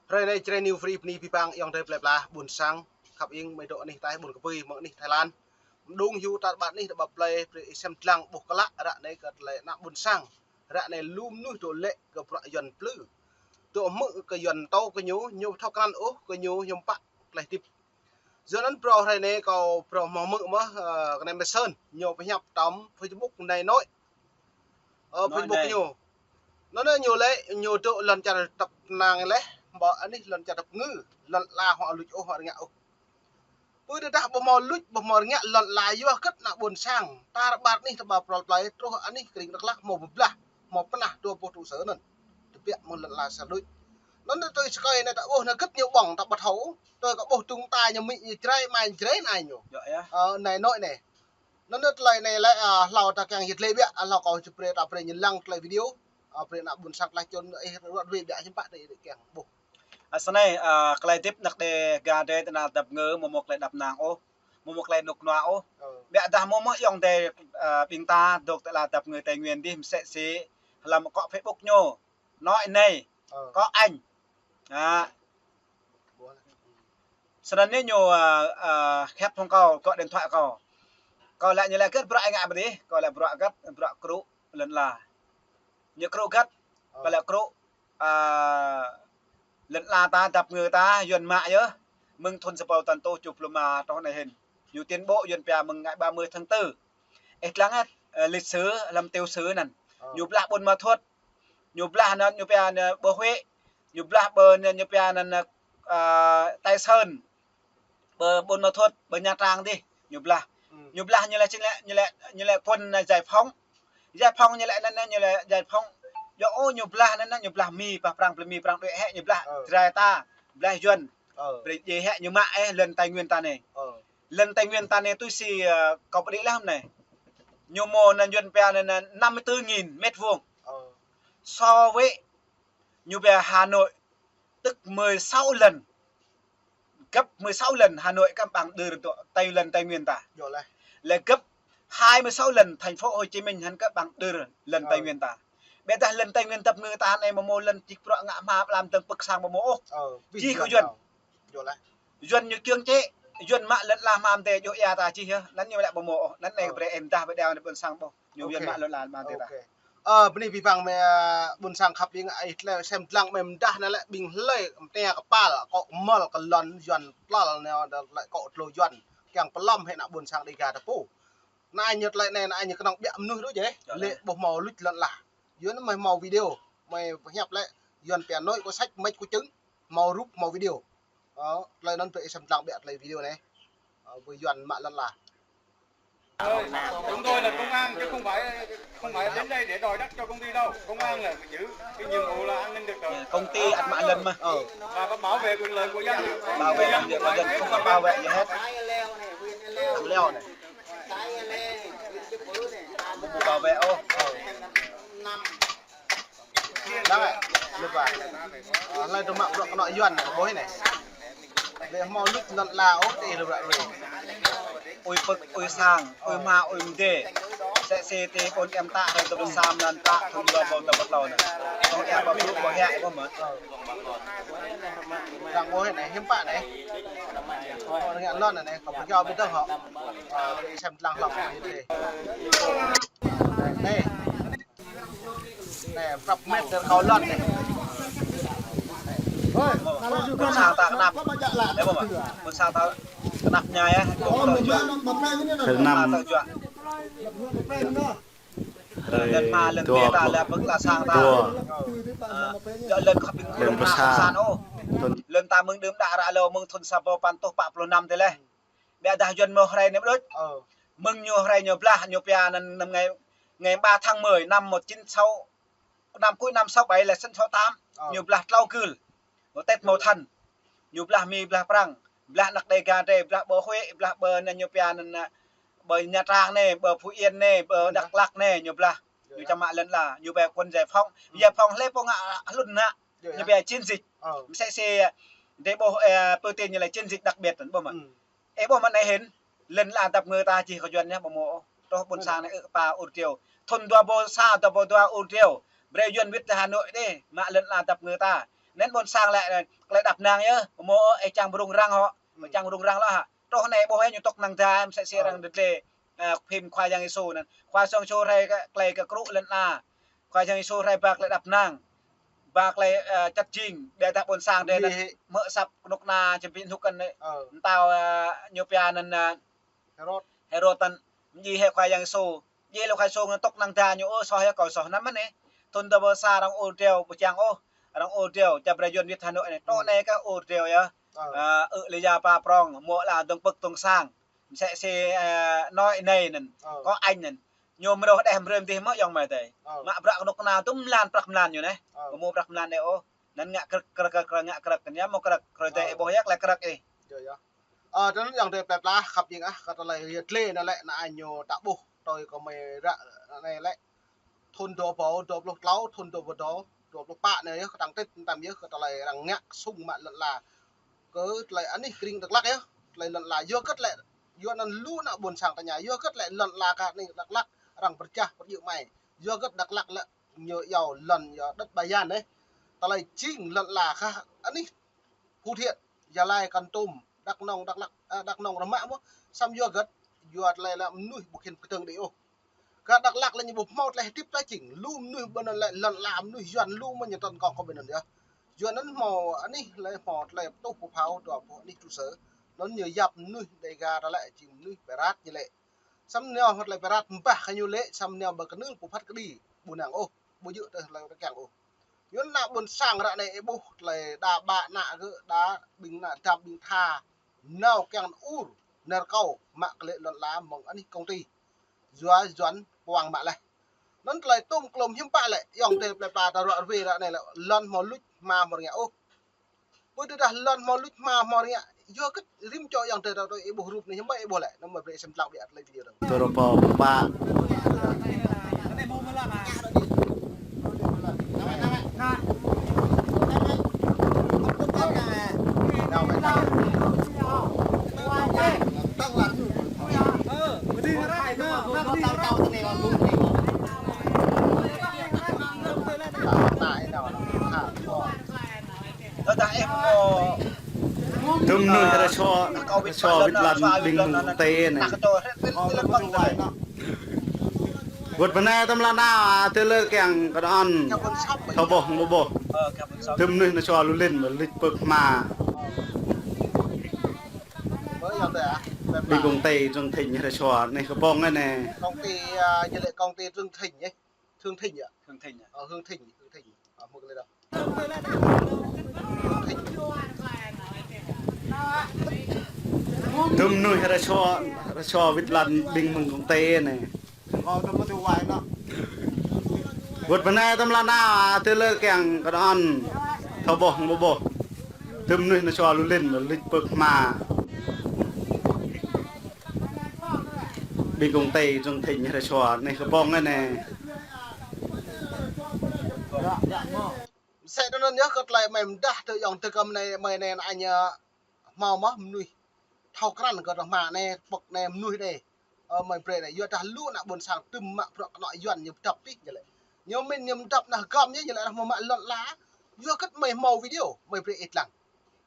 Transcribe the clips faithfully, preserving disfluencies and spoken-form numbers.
Hrơi anai Jrai New Free bơni abih bang ayŏng adơi plơi pla ƀôn sang khăp ing, mơi dŏ anih ataih ƀôn kơpui mơ̆ng anih Thái Lan. Mơdung hyu tar ƀar anih ta ƀă plơi, brơi ih sem lăng ƀuh klă ră anai kơ tơlơi ană ƀôn sang. Ră anai lu mơnuih dŏ lĕ kơ bruă Yuan plư. Dŏ hmư̆ kơ Yuan tâo kơ ñu, ñu thâo krăn ôh kơ ñu hiư̆m pă tơlơi hơdip. Yua anŭn phrâo hrơi anai kâo phrâo hmâo hmư̆ mơ̆, ơ, kơnai Mê Sơn, ñu pơhiăp tơm Facebook Nai Nội. Ơ, Nội Facebook Nai. Ñu. Anŭn ñu lĕ, ñu dŏ lŏn čar tơnap tơnang leh, ƀă anih lŏn čar tơpơngư, lŏn ala hŏ luč ôh, hŏ rơngiă ôh. Pơ tơdah ƀu hmâo luč, ƀu hmâo rơngiă lŏn ala yua hơget ană ƀôn sang, tar ƀar anih ta ƀă prŏl plơi, truh anih kring Dak Lak hmâo pơblah, hmâo pơnah dua boh tŭ sơ anŭn. Tơbiă mơ̆ng lŏn ala sa luč. Anŭn tui sơkơi anai ta ƀuh anai hơget ñu ƀơ̆ng ta ƀu thâo, tui kơ ƀuh tŭng ta ñu mĭ ñu Jrai, mai Jrai anai ñu. Yơh, yơh. Ơ, Nai Nội anai. Anŭn tơlơi anai lĕ, ơ, hlâo ta kiăng yơh tơlơi biă, ơ, hlâo kâo či brơi ta brơi ñu lăng tơlơi video, ơ, brơi ană ƀôn sang tơlơi čun, ih ruă ruai biă hiư̆m pă anai kiăng ƀuh. Ơ, sơnai, ơ, tơlơi hơdip ană đe ga đe tơ anăp dăp ngơ, mơ̆ mơ̆ tơlơi đăp nang ôh, mơ̆ mơ̆ tơlơi rơnŭk rơnua ôh. Ơ. Biă dah mơ̆ mơ̆ ayŏng adơi, ơ, ƀing ta dŏ tơ anăp dăp ngơ Tây Nguyên dih, mơsĕ si hlăm akŏ Facebook ñu. Nội Nai, Ơ. Có anh. Ă. Snăn anai ñu, ơ, ơ, khăp hăng kâo, gọi điện thoại kâo. Kâo laĭ ñu laĭ hơget bruă ih ngă ƀơi adih, kâo laĭ bruă hơget, bruă krŭ lŏn ala. Ñu krŭ hơget, Ơ. Kâo laĭ krŭ, ơ, lŏn ala ta, dăp ngơ ta, Yuan mă yơh. Mơ̆ng thŭn sa rơbâo tơjuh rơtuh tơjuh pluh rơma truh anai hĭn. Ñu tuyên bố Yuan pia mơ̆ng ngày ba mươi tháng tư. Ih lăng hă, ơ, lịch sử, hlăm tiểu sử anŭn. Ơ. Ñu blah Buôn Ma Thuột. Ñu blah anŭn ñu pia anŭn ƀơi Huế. Ñu blah ƀơi anŭn ñu pia anŭn, ơ, Tây Sơn. Ƀơi Buôn Ma Thuột, ƀơi Nha Trang dih. Ñu blah. Ư. Ñu blah ñu laĭ čing laĭ, ñu laĭ, ñu laĭ quân giải phóng. Giải phóng ñu laĭ anŭn, ñu laĭ giải phóng. Yua ôh ñu blah anŭn, ñu blah Mi, blah Prăng, blah Mi, Prăng đuaĭ hĕ ñu blah. Ơ. Jrai ta, blah Yuan. Ơ. Brơi djai hĕ ñu mă ĕh lŏn Tây Nguyên ta anai. Ơ. Lŏn Tây Nguyên ta anai tui si, ơ, kâo pơđĭ leh anai. Ñu mơ̆ anŭn Yuan pia anŭn, anŭn năm mươi tư nghìn mét vuông. Ơ. So với ñu pia Hà Nội, tức mười sáu lần. Gấp mười sáu lần Hà Nội kơ ƀăng đưr dŏ Tây, lŏn Tây Nguyên ta. Yơh leh. Lĕ gấp hai mươi sáu lần thành phố Hồ Chí Minh hăng kơ ƀăng đưr lŏn Tây Ơ. Nguyên ta. Biă dah lŏn Tây Nguyên dăp ngơ ta anai mơ̆ mơ̆ lŏn čih bruă ngă hma pơlam dơ̆ng pơ̆k sang mơ̆ mơ̆ ôh. Ơ, čih kơ Yuan. Yơh leh. Yuan ñu kiăng čĕ, Yuan mă lŏn ala hmam dêh djuh ia ta čih yơh. Anŭn ñu laĭ ƀu mơ̆ ôh. Anŭn anai Ơ. Brơi em dah ƀơi đao anai ƀôn sang ƀuh. Ñu Yuan mă lŏn ala hmam dêh ta. Ơ, bơni abih bang mơi, ơ, ƀôn sang khăp ing, ih tơlơi sem lăng mơi mơdah anai lĕ ƀing hlơi, mơtia kơpal, akŏ kơmơl kơ lŏn Yuan tlăl anai, tơlơi akŏ tlô Yuan. Kiăng pơlŏm hĭ ană ƀôn sang Đêga ta pô. Anai ñu tơlơi anai, anai ñu kơnơ̆ng biă mơnuih đôč yơh. Yơh leh. Lĕ ƀu hmâo luč lŏn ala. Yua anŭn mơi hmâo video, mơi pơhiăp lĕ, Yuan pia Nội có sách mách có chứng, hmâo rup, hmâo video. Ơ, tơlơi anŭn brơi ih sem lăng biă tơlơi video anai. Ơ, ƀơi Yuan mă lŏn ala. Chúng tôi là công an chứ không phải, không phải đến đây để đòi đất cho công ty đâu. Công an là giữ cái nhiệm vụ là an ninh trật tự. Công ty ăt mă lŏn mơ̆. Ơ. Và có bảo vệ quyền lợi của dân. Bảo vệ quyền lợi của dân, không có bảo vệ gì hết. Leo này. Không có bảo vệ, ô. Ơ. Đang ai, lu ba. Ơ, hlơi tơ mă bruă kơ anŏ Yuan anai, ƀuh anai. Lĕ hmâo luč lŏn ala ôh, tơ lu ba rơi. Ui pơ̆k, ui sang, ui hma, ui mdê. Sĕ sĕ tơ ƀôn em ta, hrơi tơpă sa mlan pă, thŭn dua rơbâo dua pluh klâo anai. Tơ̆ng em ƀă bruă ƀă hĕ ƀă mơ̆n. Đang ƀuh anai, hiư̆m pă anai. Kâo ngă lŏn anai, kâo pơkiaŏ ƀơi tơ̆ng hŏ. Ơ, brơi sem lăng hlŏng anai. Anai. Anai, prăp mĕt dơ̆ng kâo lŏn anai. Ƀôn sang ta kơnăp. Ơ, ƀôn sang ta kơnăp ñai, ơ. Hrơi năm. Hrơi dua. Ơ, lŏn ta mơ̆ng đưm đă ră lơ mơ̆ng thŭn sa rơbâo păn rơtuh pă pluh năm tơ leh. Biă dah Yuan mơ̆ hrơi anai mơ̆ đôč. Ơ. Mơ̆ng ñu hrơi ñu blah, ñu pia anŭn năm ngày, ngày ba tháng mười năm một chín sáu, năm cuối năm sáu bảy lĕ sĭn sáu tám. Ơ. Ñu blah tlâo gưl. Mơ̆ Tết mơ̆ thân. Ñu blah Mi, blah Prăng, blah anăk Đêga drei, blah ƀơi Huế, blah ƀơi anai ñu pia anŭn, ƀơi Nha Trang anai, ƀơi Phú Yên anai, ƀơi Dak Lak anai, ñu blah. Ñu čang mă lŏn ala, ñu pia quân giải phóng. Giải phóng lĕ pô ngă hlŭn anai. Ñu pia chiến dịch. Ơ. Mơsĕ si, drei ƀuh, ơ, Putin ñu laĭ chiến dịch đặc biệt anŭn, ƀuh mơ̆. Ơ, ƀuh mơ̆n anai hĭn, lŏn ala dăp ngơ ta čih kơ Yuan yơh ƀu mơ̆ ôh. Truh ƀôn sang anai ư̆ kơpa ur triu. Thŭn dua rơbâo sa, dua rơbâo dua ur triu. Brơi Yuan wĭt tơ Hà Nội dêh, mă lŏn ala dăp ngơ ta. Anŭn ƀôn sang lĕ, tơlơi đăp năng yơh, mơ̆ ih čang ƀu rŭng răng hŏ, ƀu čang rŭng răng lŏ hă. Truh anai ƀuh yơh ñu tŏk năng tha, mơsĕ si arăng đet lĕ, ơ, phim Khua Yang Yêsu anŭn. Khua Yang Yêsu rai kơ tơlơi kơ krŭ lŏn ala. Khua Yang Yêsu rai ba tơlơi đăp năng. Ba tơlơi, ơ, čăt jing, ƀiădah ƀôn sang dêh anŭn mơ̆ săp kơnuk kơna či ƀĭ hnŭk kơ anai. Mơtao, ơ, ñu pia anŭn, ơ, Hêrôd. Hêrôd anŭn, mơ̆ djai hĭ Khua Yang Yêsu. Djai lĕ Khua Yang Yêsu anŭn tŏk năng tha ñu, ơ, soh yơh kâo soh anŭn mơ̆n ih. Thun dua rơbâo sa arăng ur driâo, ƀu čang ôh. Arăng ur driâo, čar Yuan wĭt Hà Nội anai. Truh anai kơ ur driâo yơh. Ơ, ơ, lĕ ya pa prong, mơ̆ la dơ̆ng pơ̆k dơ̆ng sang. Mơsĕ si, ơ, nói anai anŭn. Có anh anŭn. Ñu mơnuih đeh mơrơm dih mơ̆ yŏng mơi tơi. Mă bruă kơnuk kơna tŭm mlan prăk mlan ñu anai. Ƀu hmâo prăk mlan đeh ôh. Anŭn ngă krơ̆k, krơ̆k, krơ̆k, krơ̆k, ngă krơ̆k. Anŭn yơh mơ̆ krơ̆k, krơ̆k tơi ih ƀuh yơh, tơlơi krơ̆k ih. Yơh, yơh. Ơ, tơlơi yŏng tơi plơi pla khăp jing ah, kơ tơlơi yơh tơlơi anŭn lĕ, anŭn ñu ta ƀuh, tui kơ mơi ră anai lĕ. Thun dua rơbâo dua pluh klâo, thun dua rơbâo dua pluh pă anai yơh, kơtang tĭt mơtam yơh, kơ tơlơi arăng ngă sung mă lŏn ala. Kơ tơlơi anih kring Dak Lak yơh, tơlơi lŏn ala yua hơget lĕ, yua anŭn lu ană ƀôn sang tơña, yua hơget lĕ lŏn ala kơ anih Dak Lak, arăng pơrơjah pơrơjơ̆ mai. Yua hơget Dak Lak lĕ ñu iâu lŏn yua đất ba gian anai. Tơlơi jing lŏn ala kơ anih Phú Thiện, Gia Lai, Kon Tum, Đắk Nông, Đắk Lắk, ơ, Đắk Nông rơmă mơ̆, samơ̆ yua hơget, yua tơlơi lĕ mơnuih ƀu khĭn pơkơdơ̆ng đĭ ôh. Kơ Dak Lak lĕ ñu ƀu hmâo tơlơi hơdip tơlơi jing, lu mơnuih ƀơi anŭn lĕ lŏn ala mơnuih Yuan lu mơ̆ ñu tŏng kŏng kơ ƀơi anŭn yơh. Yua anŭn hmâo anih lĕ hmâo tơlơi pơtuh pơphao dua pơ̆ anih trụ sở. Anŭn ñu yap mơnuih Đêga ta lĕ jing mơnuih Pơrat ñu lĕ. Samơ̆ nao hmâo tơlơi Pơrat mbah kơ ñu lĕ, samơ̆ nao ƀơi kơnưl pơphat kơđi, ƀu năng ôh, ƀu djơ̆ tơlơi kiăng ôh. Yua ană ƀôn sang ră anai ih ƀuh tơlơi đa ƀă ană gơ̆, đa ƀing ană dăp ƀing tha, nao kiăng ur, nao rơkâo, mă kơ lĕ lŏn ala mơ̆ng anih công ty. Yua Yuan puang mă laih. Anŭn tơlơi tŭm klôm hiư̆m pă lĕ, yŏng tơi plơi pla ta ruă rơwe ră anai lĕ, lŏn hmâo luč hma hmâo rơngiă ôh. Ƀơi tơdah lŏn hmâo luč hma hmâo rơngiă, yua hơget rĭm čô yŏng tơi ta tui ih ƀuh rup anai hiư̆m pă ih ƀuh lĕ, anŭn mơi brơi sem tlang ƀiă tơlơi video dơ̆ng. Tơrô pô pă. Tơdah ih mơ̆ tŭm mơnuih rơsô, rơsô wĭt lăn ƀing mơ̆ng tê anai. Wơ̆t bơnai tơm lăn nao, tơlơi kiăng kơ anŭn. Thâo ƀuh, ƀu ƀuh. Tŭm mơnuih rơsô lu lin, mă luč pơ̆k hma. Ƀing công ty Trường Thịnh rơsô anai kơ ƀong anai. Công ty, ơ, ñu lĕ công ty Trường Thịnh ih. Hương Thịnh à? Hương Thịnh à? Ờ, Hương Thịnh, Hương Thịnh. Ờ, một cái đó. Hương Thịnh. Tŭm mơnuih rơsô, rơsô wĭt lăn ƀing mơ̆ng công ty anai. Ờ, tŭm mơnuih wai anŭn. Wơ̆t bơnai tơm lăn nao, tơlơi kiăng kơ anŭn. Thâo ƀuh, ƀu ƀuh. Tŭm mơnuih rơsô lu lin, mă luč pơ̆k hma. Ƀing công ty Trường Thịnh rơsô anai kơ ƀong anai. Mơsĕ tui anŭn yơh kơ tơlơi mơi mơdah tơ yŏng tơ kơ mơi anai, mơi anai ană ñu hmâo mơ̆ mơnuih. Thâo krăn kơ tơ hma anai, pŏk anai, mơnuih anai. Ơ, mơi brơi anai, yua dah lu ană ƀôn sang tŭm mă bruă kơnuk Yuan ñu pơdăp tih ñu lĕ. Ñu mĭn ñu pơdăp ană gom ñu, ñu lĕ arăng hmâo mă lŏn ala. Yua hơget mơi hmâo video, mơi brơi ih lăng.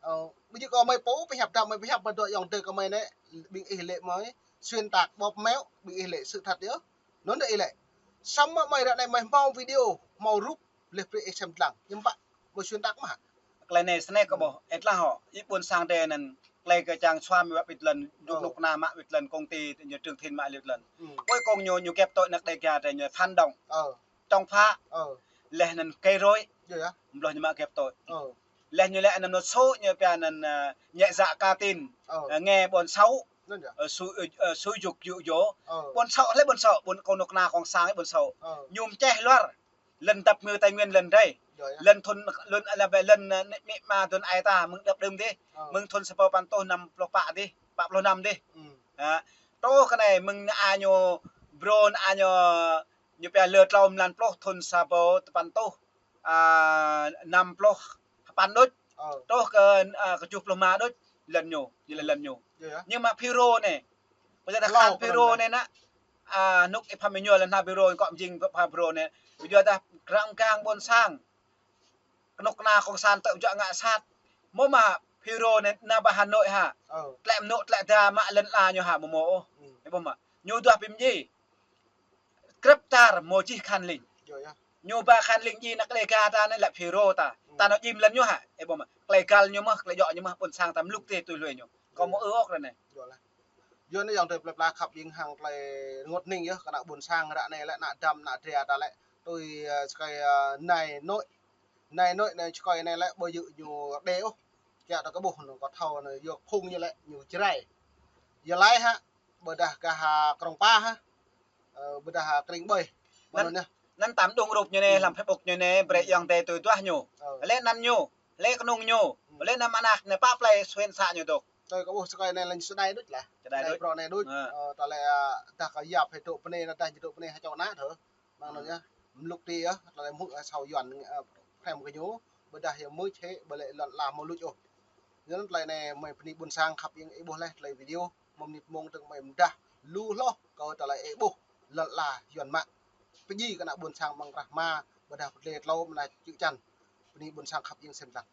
Ơ, ƀu djơ̆ kơ mơi pô pơhiăp dah mơi pơhiăp mă dŏ yŏng tơ kơ mơi anai, ƀing ih lĕ mơi xuyên tạc bóp méo, ƀing ih lĕ sự thật yơh. Anŭn đơi ih lĕ. Samơ̆ mơi ră anai mơi hmâo video, hmâo rup, leh brơi ih sem lăng. Hiư̆m pă, mơi xuyên tạc mơ̆. Tơlơi anai snei kơ ƀuh, ih tlah hŏ, ih ƀôn sang tê anŭn, tơlơi kơ čang suam wă wĭt lăn, dŏ kơnuk kơna mă wĭt lăn, công ty ñu Trường Thịnh mă wĭt lăn. Cuối cùng ñu, ñu kĕp tui ană Đêga tê ñu phản động. Chống phá. Leh anŭn gây rối. Mơ̆ ƀlŏh ñu mă kĕp tui. Leh ñu lĕ anŭn ñu sô ñu pia anŭn, ơ, nhẹ dạ cả tin. Ơ, nghe bọn xấu. Ơ, xúi, ơ, ơ, xúi giục dụ dỗ. Ơ. Ƀôn sŏ, lĕ ƀôn sŏ, ƀôn kơnuk kơna kông sang lĕ ƀôn sŏ. Ơ. Ñu mơčeh luar. Lăn dăp mơ̆ng Tây Nguyên lăn rai. Yơh, yơh. Lăn thun, lăn, lăn, lăn, ơ, nĕ, mĭ ma thun ai ta, mơ̆ng dăp đưm dih. Ơ. Mơ̆ng thun sapâo păn rơtuh năm pluh pă dih, pă pluh năm dih. Ừ. Hă. Truh kơ anai, mơ̆ng ană ñu, bro ană ñu, ñu pia lơ tlâo mlan pluh thun sapâo păn rơtuh, ơ, năm pluh păn đôč. Ơ. Truh kơ, ơ, kơjuh pluh rơma đôč, lăn ñu, ñu lĕ lăn ñu. Yơh, yơh. Nhưng mà FULRO anai, ƀơi tơdah khan FULRO anai ană, ơ, hnŭk ih pham mơñuăl lăn hă FULRO, kŏ mơjing pham FULRO anai. Ƀơi tơdah krăng kang ƀôn sang. kơnuk kơna kông sản tơ̆ jŏ ngă sat. Mơ̆ mă FULRO anai nao pơ Hà Nội hă. Ơ. Tlĕ mơnŭ tlĕ đa mă lŏn ala ñu hă mơ̆ mơ̆ ôh. Ừ. Ih ƀuh mă. Ñu duah ƀing djai. Krăp tar mơ̆ čih Khan Ling. Yơh, yơh. Ñu ba Khan Ling djai nao klei ga ta anai lĕ FULRO ta. Ừ. Ta nao djai mơ̆ lŏn ñu hă. Ih ƀuh mă. Klei gal ñu mơ̆, klei djŏ ñu mơ̆, ƀôn sang ta mluk tui tui lui ñu. Kâo mơ̆ ư ôh ră anai. Yơh lah. Yơh anai yŏng tơi plơi pla khăp ƀing hăng tơlơi rơngot hning yơh, kơ ană ƀôn sang ră anai lĕ, ană dăm, ană dra ta lĕ. Tui, ơ, čơkơi, ơ, nai nội. Nai nội anai čơkơi anai lĕ, ƀu djơ̆ ñu đe ôh. Kiăng ta kơ ƀuh anŭn kơ thâo anŭn yơh phung ñu lĕ, ñu Jrai. Yơh lai hă, ƀôdah gah, ơ, Krông Pa hă. Ơ, ƀôdah, ơ, Kring Ƀơi. Anŭn, anŭn yơh. Anŭn tam đung rup ñu anai, ừ, lăm Facebook ñu anai, brơi, ừ, yŏng tơi tui duah ñu. Ơ. Lĕ anăn ñu, lĕ kơnung ñu, ừ, lĕ anăn mơnah anai pă plei suen sa ñu tŏk. Tơi kơ ƀuh čơkơi anai lĕ ñu čơđai đôč lah. Čơđai đôč. Čơđai pro anai đôč. Ơ. Ơ, ta lĕ, ơ, dah kơ yap hĭ dŏ pơ anai, dah ñu dŏ pơ anai hă čŏ ană thơ. Mơ̆ng anŭn, ơ, yơh. Mluk tui yơh, ta lĕ mŭk, ơ, sau Yuan, ơ, phrăm kơ ñu. Ƀôdah yơh mơ̆ čih, ƀu lĕ lŏn ala mơ̆ luč ôh. Yơh anŭn tơlơi anai mơi bơni ƀôn sang khăp ƀing ih ƀuh lĕ tơlơi video. Mơ̆ng anai mơ̆ng tơ̆ng mơi mơdah lu hloh kơ tơlơi ih ƀuh lŏn ala Yuan mă. Pơdjai kơ ană ƀôn sang mơ̆ng krah rơma, ƀôdah pơdlê tlâo mơ̆ anai čư̆ čan. Bơni ƀôn sang khăp ƀing sem lăng.